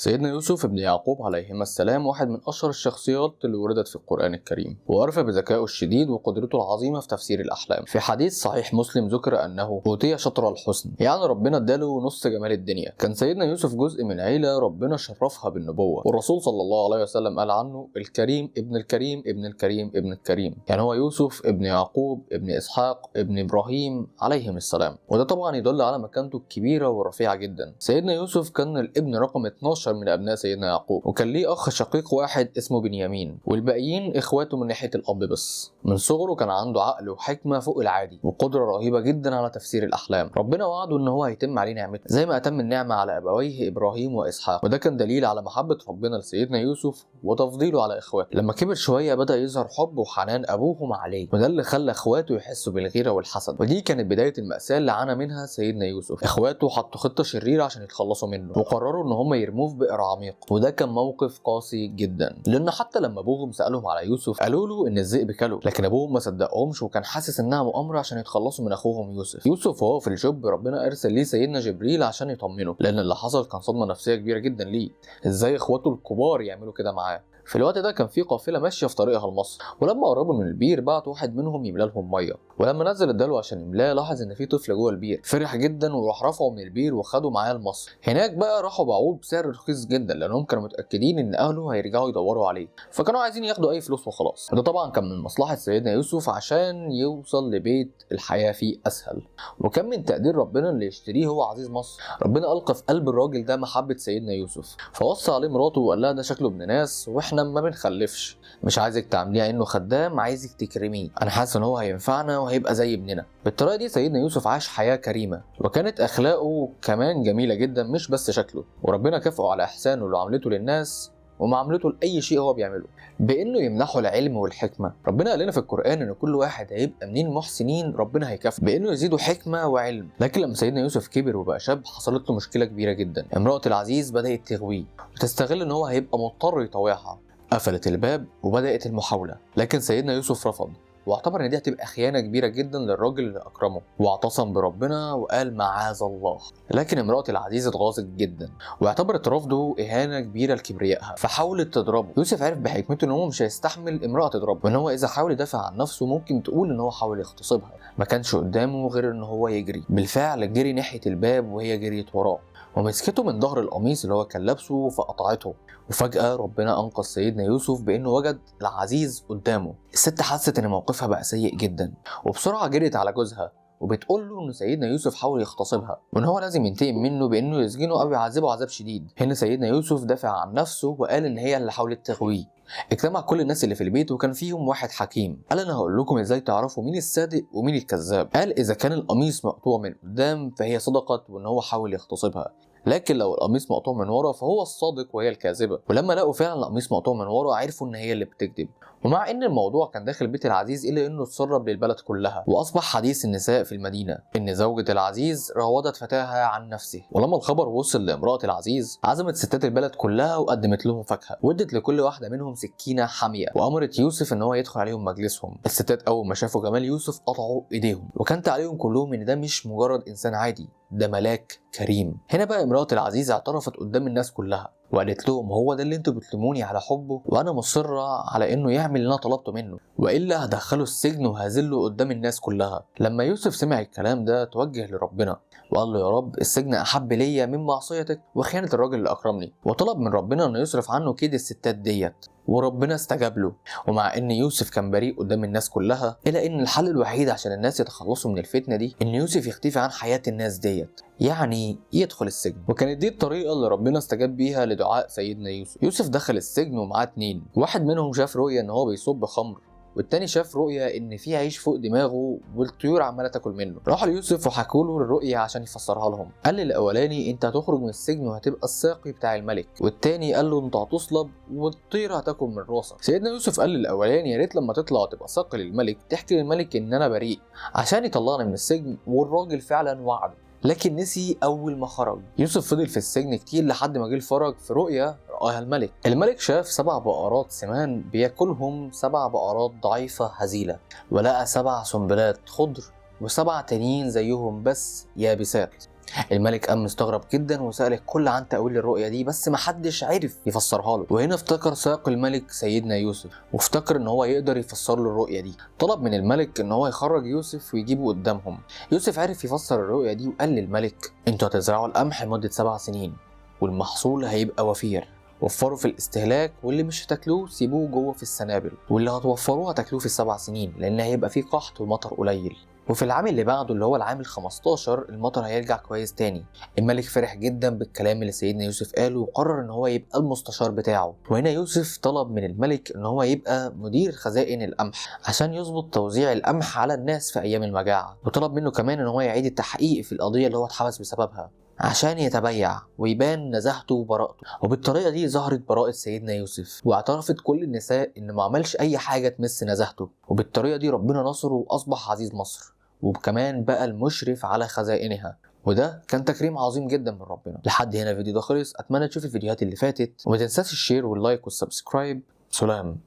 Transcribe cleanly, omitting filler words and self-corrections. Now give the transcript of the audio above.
سيدنا يوسف بن يعقوب عليهما السلام واحد من أشهر الشخصيات اللي وردت في القرآن الكريم، وعرف بذكائه الشديد وقدرته العظيمة في تفسير الأحلام. في حديث صحيح مسلم ذكر أنه أوتي شطر الحسن، يعني ربنا اداله نص جمال الدنيا. كان سيدنا يوسف جزء من عيلة ربنا شرفها بالنبوة، والرسول صلى الله عليه وسلم قال عنه الكريم ابن الكريم ابن الكريم ابن الكريم، يعني هو يوسف ابن يعقوب ابن إسحاق ابن إبراهيم عليهم السلام. وده طبعا يدل على مكانته الكبيرة والرفيعة جدا. سيدنا يوسف كان الابن رقم 12 من أبناء سيدنا يعقوب، وكان ليه أخ شقيق واحد اسمه بنيامين، والباقيين إخواته من ناحية الأب بس. من صغره كان عنده عقل وحكمة فوق العادي وقدرة رهيبة جدا على تفسير الأحلام. ربنا وعده إن هو هيتم عليه نعمته زي ما أتم النعمة على أبويه إبراهيم وإسحاق، وده كان دليل على محبة ربنا لسيدنا يوسف وتفضيله على إخواته. لما كبر شوية بدأ يظهر حب وحنان أبوهم عليه، وده اللي خلى إخواته يحسوا بالغيرة والحسد، ودي كانت بداية المأساة اللي عانى منها سيدنا يوسف. إخواته حطوا خطة شريرة عشان يتخلصوا منه، وقرروا إن هم يرموه في بئر عميق، وده كان موقف قاسي جدا، لأن حتى لما أبوهم سألهم على يوسف قالوا له إن الذئب كله، لكن أبوهم ما صدقهمش وكان حاسس إنها مؤامرة عشان يتخلصوا من أخوهم يوسف. يوسف وهو في الجب ربنا أرسل ليه سيدنا جبريل عشان يطمنه، لأن اللي حصل كان صدمة نفسية كبيرة جدا ليه، إزاي إخواته الكبار يعملوا كده معاه. في الوقت ده كان في قافله ماشية في طريقها لمصر، ولما قربوا من البير بعت واحد منهم يملى لهم مية، ولما نزل الدلو عشان يملاه لاحظ ان في طفل جوه البير، فرح جدا وراح رفعه من البير وخده معاه لمصر. هناك بقى راحوا باعوه بسعر رخيص جدا، لانهم كانوا متاكدين ان اهله هيرجعوا يدوروا عليه، فكانوا عايزين ياخدوا اي فلوس وخلاص. وده طبعا كان من مصلحة سيدنا يوسف عشان يوصل لبيت الحياة فيه اسهل، وكان من تقدير ربنا اللي يشتريه هو عزيز مصر. ربنا القى في قلب الراجل ده محبة سيدنا يوسف، فوصى عليه مراته وقال لها ده شكله ابن ناس واحنا ما بنخلفش، مش عايزك تعامليه انه خدام، عايزك تكرميه، انا حاسس ان هو هينفعنا وهيبقى زي ابننا. بالطريقة دي سيدنا يوسف عاش حياة كريمة، وكانت اخلاقه كمان جميلة جدا مش بس شكله، وربنا كافئه على احسانه اللي عملته للناس ومعاملته لاي شيء هو بيعمله بانه يمنحه العلم والحكمة. ربنا قال لنا في القران ان كل واحد هيبقى منين محسنين ربنا هيكافئه بانه يزيده حكمه وعلم. لكن لما سيدنا يوسف كبر وبقى شاب حصلت له مشكلة كبيرة جدا، امراة العزيز بدات تغويه وتستغل ان هو هيبقى مضطر يطاوعها. قفلت الباب وبدات المحاولة، لكن سيدنا يوسف رفض واعتبر ان دي هتبقى خيانة كبيرة جدا للراجل اللي اكرمه، واعتصم بربنا وقال معاذ الله. لكن امراة العزيز اتغاظت جدا واعتبرت رفضه اهانه كبيرة لكبريائها، فحاولت تضربه. يوسف عرف بحكمته ان هو مش هيستحمل امراة تضربه، وان هو اذا حاول يدافع عن نفسه ممكن تقول ان هو حاول يغتصبها. ما كانش قدامه غير ان هو يجري. بالفعل جري ناحية الباب وهي جريت وراه، ومسكته من ظهر القميص اللي هو كان لابسه فقطعته. وفجأة ربنا أنقذ سيدنا يوسف بإنه وجد العزيز قدامه. الست حست إن موقفها بقى سيء جدا، وبسرعة جريت على جوزها وبتقول له إن سيدنا يوسف حاول يغتصبها، وإن هو لازم ينتقم منه بإنه يسجنه أو يعذبه عذاب شديد. هنا سيدنا يوسف دافع عن نفسه وقال إن هي اللي حاولت تغويه. اجتمع كل الناس اللي في البيت وكان فيهم واحد حكيم، قال انا هقول لكم ازاي تعرفوا مين الصادق ومين الكذاب. قال اذا كان القميص مقطوع من قدام فهي صدقت وان هو حاول يغتصبها، لكن لو القميص مقطوع من ورا فهو الصادق وهي الكاذبة. ولما لقوا فعلا القميص مقطوع من ورا عرفوا ان هي اللي بتكذب. ومع ان الموضوع كان داخل بيت العزيز الا انه اتسرب للبلد كلها، واصبح حديث النساء في المدينة ان زوجة العزيز راودت فتاها عن نفسه. ولما الخبر وصل لامراة العزيز عزمت ستات البلد كلها وقدمت لهم فاكهة، وادت لكل واحدة منهم سكينة حامية، وامرت يوسف ان هو يدخل عليهم مجلسهم. الستات اول ما شافوا جمال يوسف قطعوا ايديهم، وكان تعليقهم كلهم ان ده مش مجرد انسان عادي، ده ملاك كريم. هنا بقى امرأة العزيز اعترفت قدام الناس كلها وقالت لهم هو ده اللي انتوا بتلوموني على حبه، وانا مصرة على انه يعمل اللي انا طلبته منه، والا هدخله السجن وهذله قدام الناس كلها. لما يوسف سمع الكلام ده توجه لربنا وقال له يا رب السجن احب ليا من معصيتك وخيانة الراجل اللي اكرمني، وطلب من ربنا انه يصرف عنه كيد الستات ديت، وربنا استجاب له. ومع ان يوسف كان بريء قدام الناس كلها، الا ان الحل الوحيد عشان الناس يتخلصوا من الفتنة دي ان يوسف يختفي عن حياة الناس ديت، يعني يدخل السجن. وكانت دي الطريقة اللي ربنا استجاب بيها لدعاء سيدنا يوسف. يوسف دخل السجن ومعاه 2، واحد منهم شاف رؤية ان هو بيصب خمر، والتاني شاف رؤية إن في عيش فوق دماغه والطيور عمالة تاكل منه. راحوا ليوسف وحكوا له الرؤية عشان يفسرها لهم. قال للأولاني أنت هتخرج من السجن وهتبقى الساقي بتاع الملك، والتاني قال له أنت هتصلب والطير هتاكل من راسك. سيدنا يوسف قال للأولاني يا ريت لما تطلع وتبقى ساقي للملك تحكي للملك إن أنا بريء عشان يطلعني من السجن، والراجل فعلا وعده، لكن نسي أول ما خرج. يوسف فضل في السجن كتير لحد ما جه الفرج في رؤية رآها الملك. الملك شاف 7 بقرات سمان بياكلهم 7 بقرات ضعيفة هزيلة، ولقى 7 سنبلات خضر و7 تانيين زيهم بس يابسات. الملك قام مستغرب جدا وسأل الكل عن تأويل الرؤية دي، بس محدش عرف يفسرها له. وهنا افتكر ساق الملك سيدنا يوسف، وافتكر ان هو يقدر يفسر له الرؤية دي. طلب من الملك ان هو يخرج يوسف ويجيبه قدامهم. يوسف عرف يفسر الرؤية دي وقال للملك انتوا هتزرعوا القمح لمدة 7 سنين والمحصول هيبقى وفير، وفروا في الاستهلاك، واللي مش هتاكلوه سيبوه جوه في السنابل، واللي هتوفروه هتاكلوه في ال7 سنين لان هيبقى فيه قحط ومطر قليل. وفي العام اللي بعده اللي هو العام ال15 المطر هيرجع كويس تاني. الملك فرح جدا بالكلام اللي سيدنا يوسف قاله وقرر ان هو يبقى المستشار بتاعه. وهنا يوسف طلب من الملك ان هو يبقى مدير خزائن القمح عشان يظبط توزيع القمح على الناس في ايام المجاعة، وطلب منه كمان ان هو يعيد التحقيق في القضية اللي هو اتحبس بسببها عشان يتبيع ويبان نزاهته وبراءته. وبالطريقة دي ظهرت براءة سيدنا يوسف، واعترفت كل النساء ان ما عملش اي حاجة تمس نزاهته. وبالطريقة دي ربنا نصره واصبح عزيز مصر، وكمان بقى المشرف على خزائنها، وده كان تكريم عظيم جدا من ربنا. لحد هنا الفيديو ده خلص، اتمنى تشوف الفيديوهات اللي فاتت، وما تنساش ال share وال like وال subscribe. سلام.